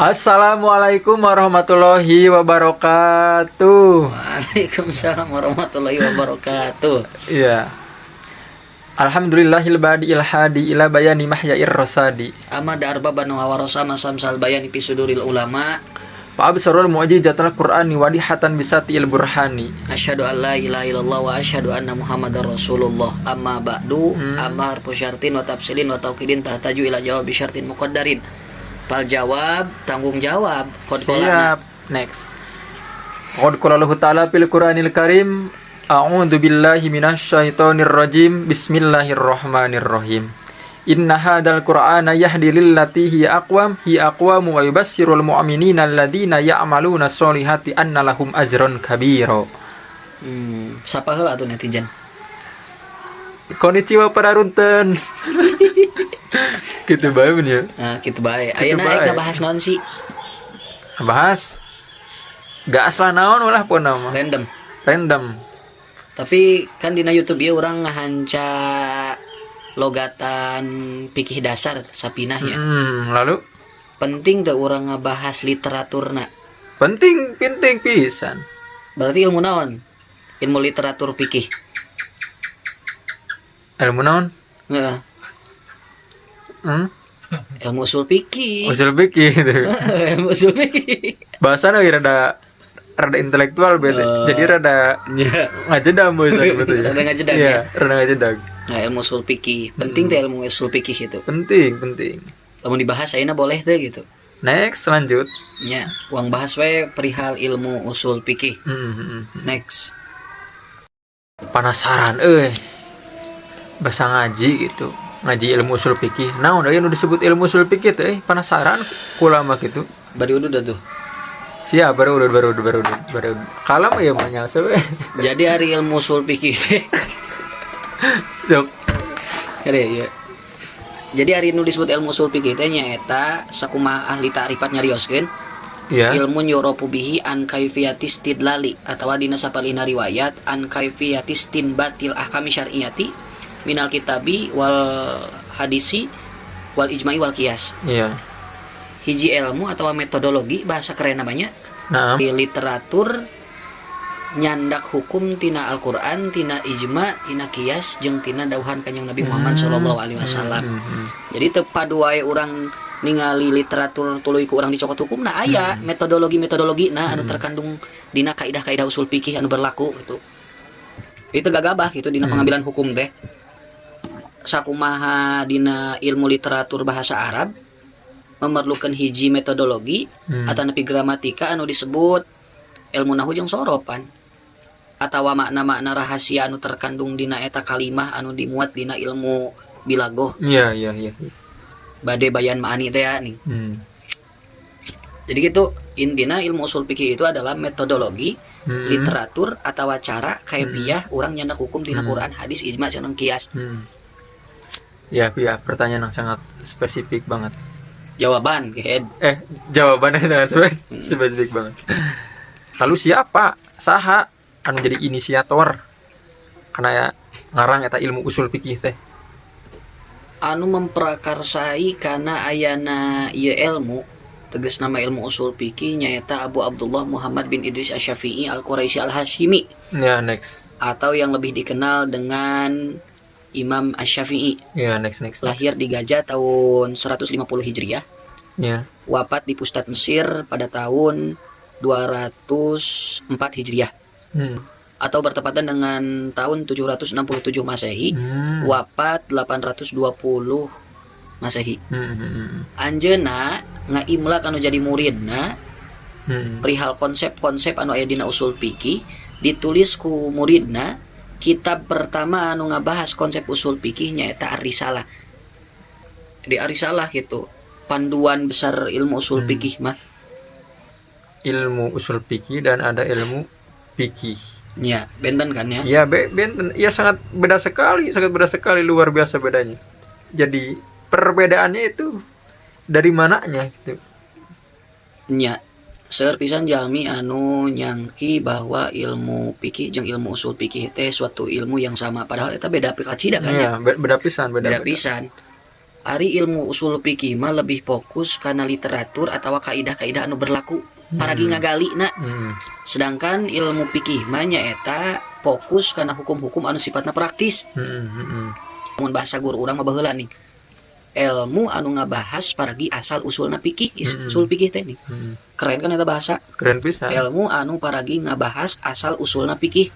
Assalamualaikum warahmatullahi wabarakatuh. Waalaikumsalam warahmatullahi wabarakatuh. Iya. Alhamdulillahil badi'il hadi ila bayani mahya'ir rasadi. Amada arbaban wa warasama samsal bayani fi suduril ulama. Fa absarul mu'jizatal qur'ani wadihatan bisatil burhani. Asyhadu an la ilaha illallah wa asyhadu anna Muhammadar Rasulullah. Amma ba'du, amma harfu syartin wa tafsilin wa tauqidin tahtaju ila jawabi syartin muqaddarin. Fal jawab, tanggung jawab, qad qolana. Siap. Next. Qad qala Allahu ta'ala fil Qur'anil Karim, A'udzu billahi minasyaitonir rajim. Bismillahirrahmanirrahim. Inna hadzal Qur'ana yahdi lillati hiya aqwam hi aqwamu wa yubassirul mu'minina alladzina ya'maluna sholihati anna lahum ajran kabira. Sapa heula atuh netizen? Konnichiwa para runten. Gitu bae mun ya. Nah, kitu bae. Kitu Ayeuna bae. Aing ngabahas naon sih? Bahas gak asal naon lah pun nama. Random. Random. Tapi kan dina YouTube ieu urang ngahanca logatan fikih dasar sapinahnya. Lalu Penting teu urang ngabahas literaturna? Penting, penting pisan. Berarti ilmu naon? Ilmu literatur fikih. Ilmu naon? Heeh. Ilmu usul fikih. Usul fikih gitu. Ilmu usul fikih. Bahasanya rada rada intelektual beda. Oh. Jadi rada ngajedam bahasa betul ya. Rada ngajedag, Iya, ya. rada ngajedag. Nah, ilmu usul fikih. Penting teh ilmu usul fikih itu? Penting, penting. Lamun dibahas ayeuna boleh teh gitu? Next, lanjut. Nya, urang bahas we perihal ilmu usul fikih. Next. Penasaran euy. Bahasa ngaji gitu. Ngaji ilmu usul fikih. Nah, udah nu disebut ilmu usul fikih teh, penasaran kula mah gitu. Bari udah tuh. Siap, baru udah baru udah baru udah baru. Kalem ya mah nyasa we. Jadi hari ilmu usul fikih teh. Sok. Kade, ya. Jadi hari nu disebut ilmu usul fikih teh nyaeta sakumaha ahli ta'rifat nyarioskeun ilmu yu'rofu bihi an kaifiyati istidlali atawa dina sapalihna riwayat an kaifiyati istinbatil ahkami syar'iyati minal kitabi wal hadisi wal ijma'i wal qiyas. Hiji ilmu atau metodologi, bahasa keren namanya, di literatur nyandak hukum tina Al-Qur'an, tina ijma, tina qiyas, jeung tina dauhan Kanjeng Nabi Muhammad sallallahu alaihi wasallam. Jadi teu padu wae urang ningali literatur tuluy ku urang dicokot hukum. Nah, aya metodologi-metodologi, nah, anu terkandung dina kaidah-kaidah usul fikih anu berlaku gitu. Itu gagabah gitu dina pengambilan hukum teh. Sakumaha dina ilmu literatur bahasa Arab memerlukan hiji metodologi atau nepi gramatika anu disebut ilmu nahu jeung soropan atau makna-makna rahasia anu terkandung dina eta kalimah anu dimuat dina ilmu balaghah. Iya. Bade bayan ma'ani teh ya nih. Jadi gitu intinya, ilmu usul fikih itu adalah metodologi literatur atau cara kaifiah urang nyandak hukum tina Quran, hadis, ijma, sareng kias. Ya, pertanyaan yang sangat spesifik banget. Jawaban head. Eh, jawabannya sangat spesifik banget. Lalu siapa? Saha anu jadi inisiator? Karena ya ngarang eta ilmu usul fikih teh. Anu memprakarsai karena ayana ieu ilmu, tegas nama ilmu usul fikih, nyaeta Abu Abdullah Muhammad bin Idris Asy-Syafi'i Al-Quraisy Al-Hasyimi Ya, next. atau yang lebih dikenal dengan Imam Asy-Syafi'i. Ya, next, next, next. Lahir di Gajah tahun 150 Hijriah, wafat di Pusat Mesir pada tahun 204 Hijriah atau bertepatan dengan tahun 767 Masehi, wafat 820 Masehi. Anjeunna ngaimla anu jadi muridna perihal konsep-konsep anu aya dina usul fikih. Ditulis ku muridna kitab pertama anu ngabahas konsep usul fikih, nyaeta Ar-Risalah. Di Ar-Risalah gitu panduan besar ilmu usul fikih mah. Ilmu usul fikih dan ada ilmu fikih. Ya, benten kan ya? Iya, benten. Iya, sangat beda sekali, sangat beda sekali, luar biasa bedanya. Jadi perbedaannya itu dari mananya gitu? Nya, seueur pisan jalmi anu nyangki bahwa ilmu fikih jeung ilmu usul fikih teh suatu ilmu yang sama, padahal eta beda kacida kan ya? Iya, beda pisan, beda, Beda beda. Pisan. Ari ilmu usul fikih mah lebih fokus kana literatur atau kaidah-kaidah anu berlaku paragi ngagali na. Sedangkan ilmu fikih mah nyaeta fokus kana hukum-hukum anu sifatna praktis. Mun bahasa guru urang mah baheula nih, ilmu anu ngabahas paragi asal usulna fikih, usul fikih teh nih. Keren kan eta bahasa? Keren pisan. Ilmu anu paragi ngabahas asal usulna fikih.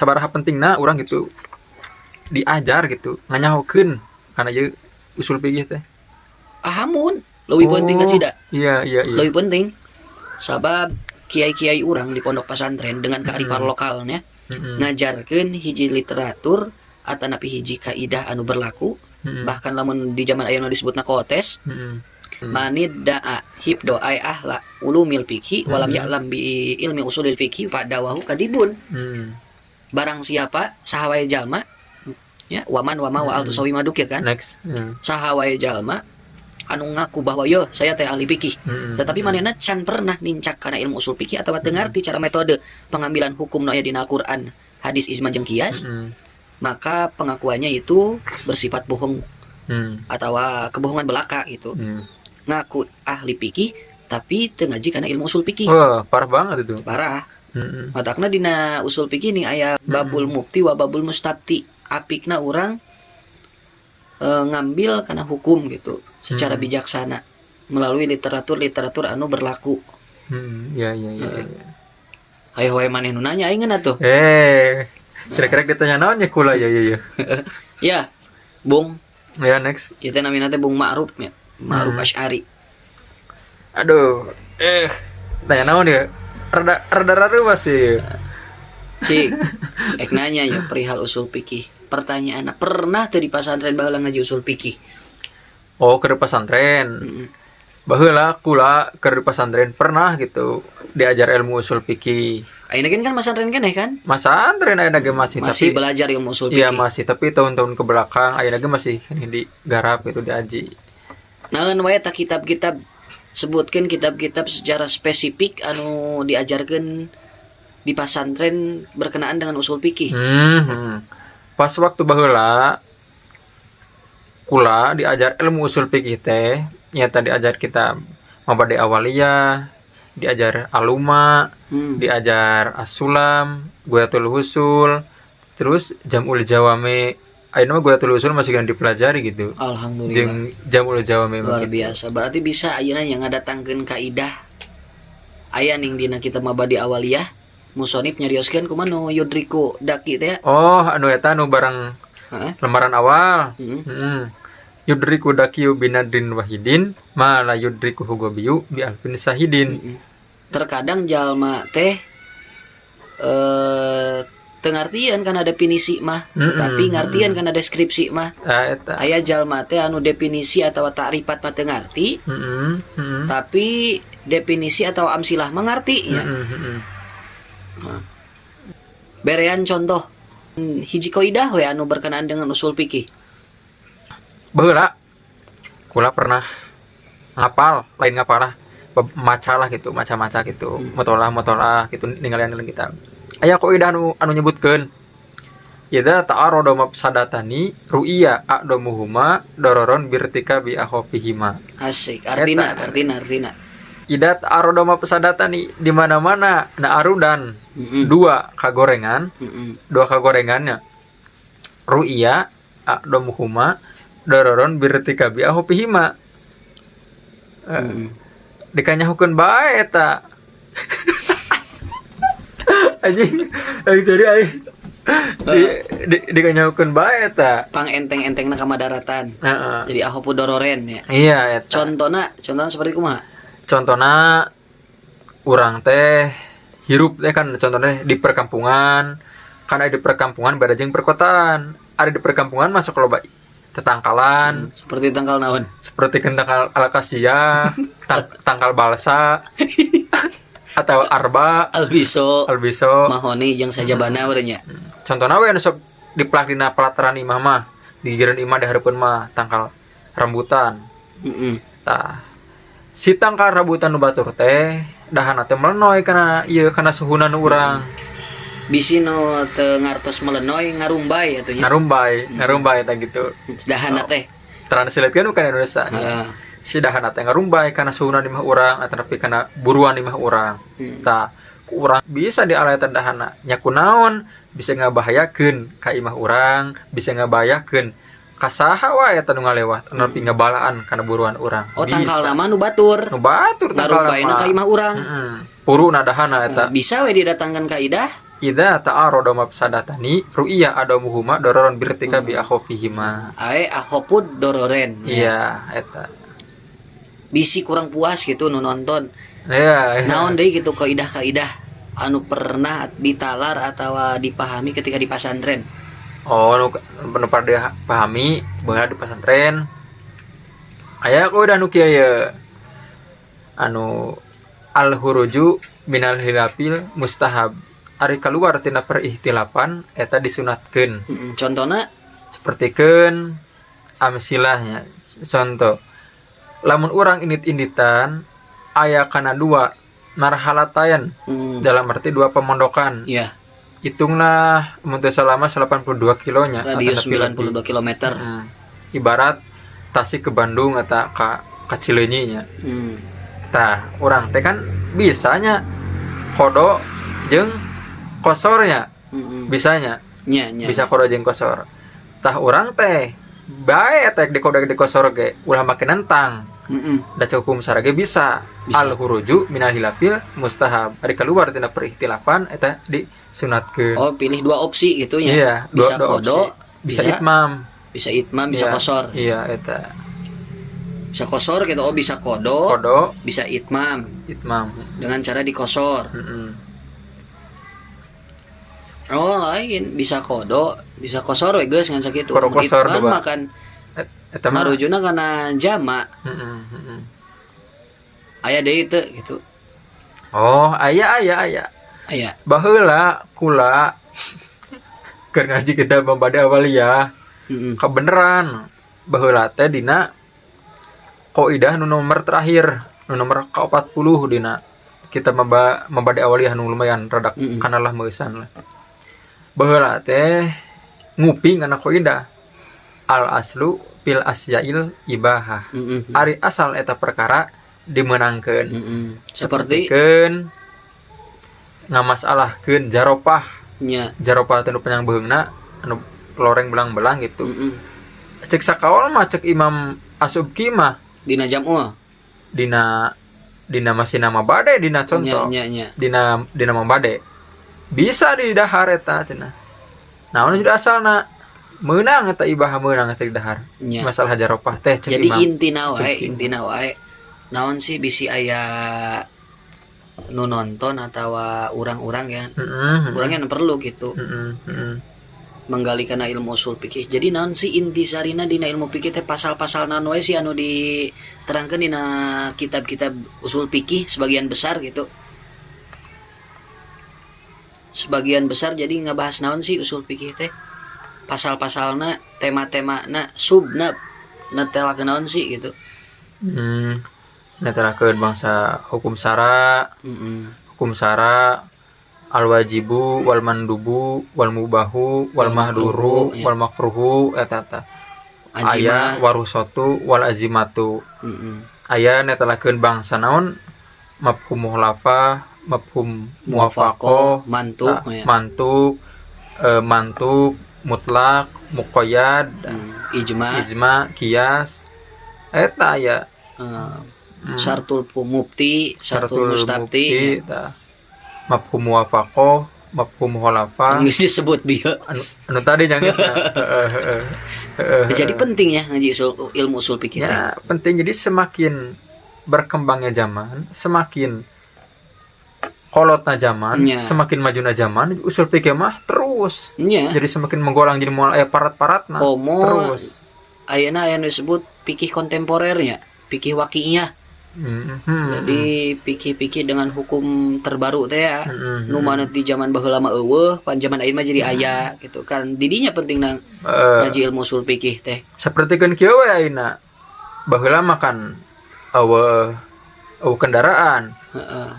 Sabaraha pentingna urang gitu diajar gitu, nganyahokeun kana ieu usul fikih teh? Ahamun leuwih penting kacida. Iya. Lebih penting sabab kiai-kiai urang di pondok pesantren dengan kearifan lokalnya ngajarkeun hiji literatur atanapi hiji kaidah anu berlaku, bahkan lamun di zaman ayeuna disebutna kotes. Manidda'a hifdho ay ahla ulumil fikhi walam ya'lam bi ilmi usulil fikhi fadawahu kadibun. Barang siapa, saha wae jalma ya, waman wama wa al tusawi madukir kan. Next. Saha wae jalma anu ngaku bahwa yo saya teh ahli fikih, tetapi manehna can pernah nincak kana ilmu usul fikih atau teu ngarti cara metode pengambilan hukum nu aya dina Al-Qur'an, hadis, ijma jeung kias, maka pengakuannya itu bersifat bohong atau kebohongan belaka gitu. Ngaku ahli fikih tapi teu ngaji kana ilmu usul fikih. Wah, parah banget itu. Parah. Matakna dina usul fikih nih aya babul mufti wa babul mustafti. Apikna urang ngambil kana hukum gitu secara bijaksana melalui literatur-literatur anu berlaku. Ya. Ayo wae maneh nu nanya aing atuh. Eh, kira-kira ditanya naon ya kula ya. Ya, Bung. Ya, next. Ieu teh namina teh Bung Ma'ruf ya. Ma'ruf Asy'ari. Aduh, tanya naon ya? Rada rada rada masih. Cik, ek nanya ya perihal usul fikih. Pertanyaan, pernah teu di pasantren baheula ngaji usul fikih? Oh, ke pesantren. Baheula kula ke pesantren pernah gitu diajar ilmu usul fikih. Ayeuna gen kan masantren keneh kan? Masantren ayeuna ge masih, Masih tapi belajar ilmu usul iya fikih. Masih, tapi tahun-tahun ke belakang ayeuna ge masih ini digarap gitu, diaji. Naon wae tah kitab-kitab, sebutkeun kitab-kitab secara spesifik anu diajarkeun di pasantren berkenaan dengan usul fikih. Pas waktu baheula kula diajar ilmu usul fikih teh nyata diajar kitab Mabadi Awaliyah, diajar Aluma, diajar As-Sulam, Ghoyatul Husul, terus Jam'ul Jawami. Ayeuna mah Ghoyatul Husul masih kan dipelajari gitu. Alhamdulillah. Jeung Jam'ul Jawami mah Luar gitu. Biasa. Berarti bisa ayeuna yang ngadatangkeun kaidah aya ning dina kitab Mabadi Awaliyah, musonif nyarioskeun kumaha nu yudriku daki teh ya? Oh, anu eta anu barang lembaran awal. Yudriku dakiyu binadrin wahidin ma la yudriku hugobiyu bi alfin sahidin. Terkadang jalma teh teu ngartieun kana definisi mah, tetapi ngartieun kana deskripsi mah. Ah, eta. Aya jalma teh anu definisi atau ta'rifat mah teu ngarti, tapi definisi atau amsilah mah ngarti nya. Berean contoh hiji kaidah we anu berkenaan dengan usul fikih. Baheula kula pernah ngapal, lain ngapal lah, maca lah gitu, maca-maca gitu, mutolaah mutolaah gitu, ningalian kitab. Aya kaidah anu anu nyebutkeun Idza ta'arada mafsadatani ru'iya a'dhamuhuma dororon birtikabi akhafihima. Asik. Artina, Eta. artina, artina. Idza ta'arada mafsadatani, di mana-mana na arudan dua kagorengan, dua kagorengannya, ru'iya a'dhamuhuma dororon birtikabi akhafihima. Dikanyahukeun bae eta. Anjing, aing jadi aing di dikanyahukeun bae eta. Pang enteng-entengna kamadaratan. Heeh. Jadi akhafu dororain ya. Iya, eta. Contohna, contohna seperti kumaha? Contohna urang teh hirup teh kan contohnya di perkampungan kan, ada di perkampungan beda jeung perkotaan. Ada di perkampungan masuk loba tetangkalan. Seperti tangkal naon? Seperti tangkal alakasia, tangkal balsa atau arba. Albiso, albiso, mahoni jeung sajabana urang nya. Contohna we anu sok dipelak dina pelataran imah mah, di gigireun imah, di hareupeun mah tangkal rambutan. Tah, si tangkal rambutan nu batur teh dahana teh melenoy kana ieu, kana suhuna nu urang. Bisi nu teu ngartos melenoy, ngarumbay atuh nya. Ngarumbay, ngarumbay eta gitu. Dahana teh. Translate kan bukan Indonesia. Heeh. Si dahana teh ngarumbay kana suhuna di imah urang atau nepi kana buruan di imah urang. Tah, ku urang bisa diala eta dahana. Nya kunaon bisa ngabahayakeun ka imah urang, bisa ngabahayakeun ka saha wae eta nu ngalewat, anu nepi ngabalaan kana buruan urang. Oh, tangkal nama nu batur. Nu batur tangkal Ngarumbayna ka imah urang. Heeh. Puruna dahana eta. Bisa we didatangkan kaidah. Idza ta'arada mafsadatani ru'iya adamuhuma dororon birtika bi akhafihima. Ae akhopud dororen. Iya, eta. Bisi kurang puas gitu nu nonton. Iya. Naon deui gitu kaidah-kaidah anu pernah ditalar atau dipahami ketika di pasantren? Oh, nu nu pada pahami beungeut di pesantren. Aya udah nu kieu ye. Anu al huruju minal hilafil mustahab. Ari keluar tina perihtilapan eta disunatkeun. Contohna sapertikeun amsilahnya. Contoh, lamun urang indit-inditan aya kana dua marhalatayan, dalam arti dua pemondokan. Hitunglah mun teu salah mah 82 kilonya, radius atau lebih. 92 kilometer. Ibarat Tasik ke Bandung atau ka Cileunyi nya. Tah, urang teh kan bisanya kodo jeung kosornya. Bisanya. Nya. Bisa kodo jeung kosor. Tah, urang teh bae teh di kodo di kosor ge ulah make nentang. Da hukum syara ge bisa. Bisa. Al huruju minal hilafil mustahab. Ari keluar tina perihtilafan eta disunatkeun. Oh, pilih dua opsi gitu nya. Iya, bisa dua kodo, opsi. Bisa itmam. Bisa itmam, bisa Iya. kosor. Iya, eta. Bisa kosor gitu, oh bisa kodo, Kodo, bisa itmam. Itmam. Dengan cara dikosor. Oh, lain bisa kodo, bisa kosor we geus ngan sakitu. Kodo kosor Itmam dua. Makan Eta mah marujuna kana jama. Aya deui teu gitu. Oh, aya aya aya. Aya. Baheula kula keur ngaji kita mabadi awaliyah. Kebeneran baheula teh dina kaidah nu nomor terakhir, nu nomor ka-40 dina kita mabadi awaliyah nu lumayan rada kanalah meusan lah. Baheula teh nguping kana kaidah al aslu fil asyail ibahah. Ari asal eta perkara dimenangkeun. Seperti Sapertikeun ngamasalahkeun jaropah. Nya. Jaropah teh nu panjang beheungna anu loreng belang-belang gitu. Cek sakaol mah cek Imam Asubki mah dina jamul dina dina masih nama bade dina contoh. Nya, nya, nya. Dina dina mabade bisa di dahar eta cenah. Nah, anu jadi asalna meunang eta ibah meunang eta di dahar. Nya. Masalah jaropah teh cek Jadi Imam intina wae, Asubki. Intina wae. Naon sih bisi aya nu nonton atau urang-urang ya. Urang yang perlu gitu. Menggali kana ilmu usul fikih. Jadi naon sih intisarina dina ilmu fikih teh, pasal-pasal naon wae sih anu diterangkeun dina kitab-kitab usul fikih sebagian besar gitu. Sebagian besar jadi ngebahas naon sih usul fikih teh? Pasal-pasalna, tema-temana, subna netelakeun naon sih gitu. Netelakeun bangsa hukum syara, hukum syara, al wajibu wal mandubu wal mubahu wal wal mahduru makruhu, ya. Wal makruhu eta eta. Azimah. Aya warusatu wal azimatu. Aya netelakeun bangsa naon mafhum mukhalafah, mafhum muwafaqah, mantuk, ya. Mantuk, mantuk, mutlak, muqayyad, Ijma, ijma, kias. Eta aya. Syartul mufti, syartul mustafti, mufti, tah. Mafhum muwafaqah, mafhum mukhalafah. Geus disebut dia. Anu, anu tadi nyangisna. Heeh, heeh. Heeh, Jadi heeh. penting ya ngaji ilmu usul fikih teh. Ya, penting. Jadi semakin berkembangnya zaman, semakin kolotna zaman, semakin majuna zaman, usul fikih mah terus. Jadi semakin menggolang, jadi moal aya parat-paratna. Komo Terus. Ayeuna aya nu disebut fikih kontemporernya, fikih waqi'iyah. Jadi fikih-fikih dengan hukum terbaru teh ya. Nu mana di zaman baheula mah eueuh, pan zaman ayeuna mah jadi aya gitu kan. Didinya penting nang ngaji ilmu usul fikih teh. Seperti kan kieu we ayeuna. Baheula mah kan eueuh eueuh kendaraan,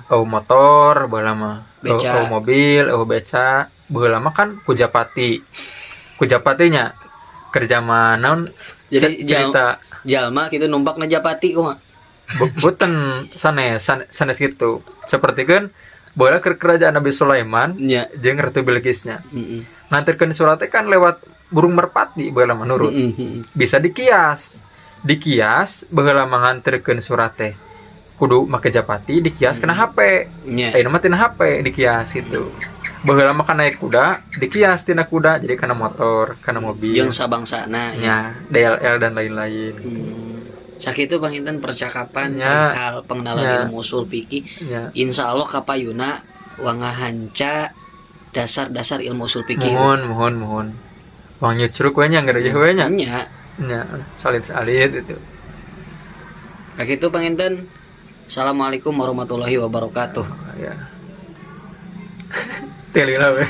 eueuh motor baheula mah, eueuh Beca. eueuh mobil, eueuh beca. Baheula mah kan kujapati. Kujapatinya keur zaman naon Jadi Cerita jalma gitu numpak na japati kumaha? Boten, sanes sanes gitu. Seperti kan bola ke kerajaan Nabi Sulaiman jeung Ratu Bilqisnya. Nganterkeun suratnya kan lewat burung merpati baheula menurut. Bisa dikias. Dikias baheula nganterkeun surat teh kudu make japati, dikias kena HP. Ayeuna mah tina HP dikias gitu. Baheula mah kan naik kuda, dikias tina kuda jadi kana motor, kana mobil. Jeung sabangsana ya. Ya, DLL dan lain-lain. Sakitu panginten percakapan hal pengenalan ilmu usul fikih. Insya Allah kapayuna wangahanca dasar-dasar ilmu usul fikih. Mohon, mohon, mohon. Wang nyucruk we nya, ngeureuh we nya. Nya. Nya, salit-salit itu. Sakitu panginten. Assalamualaikum warahmatullahi wabarakatuh. Ya. Teli lah we.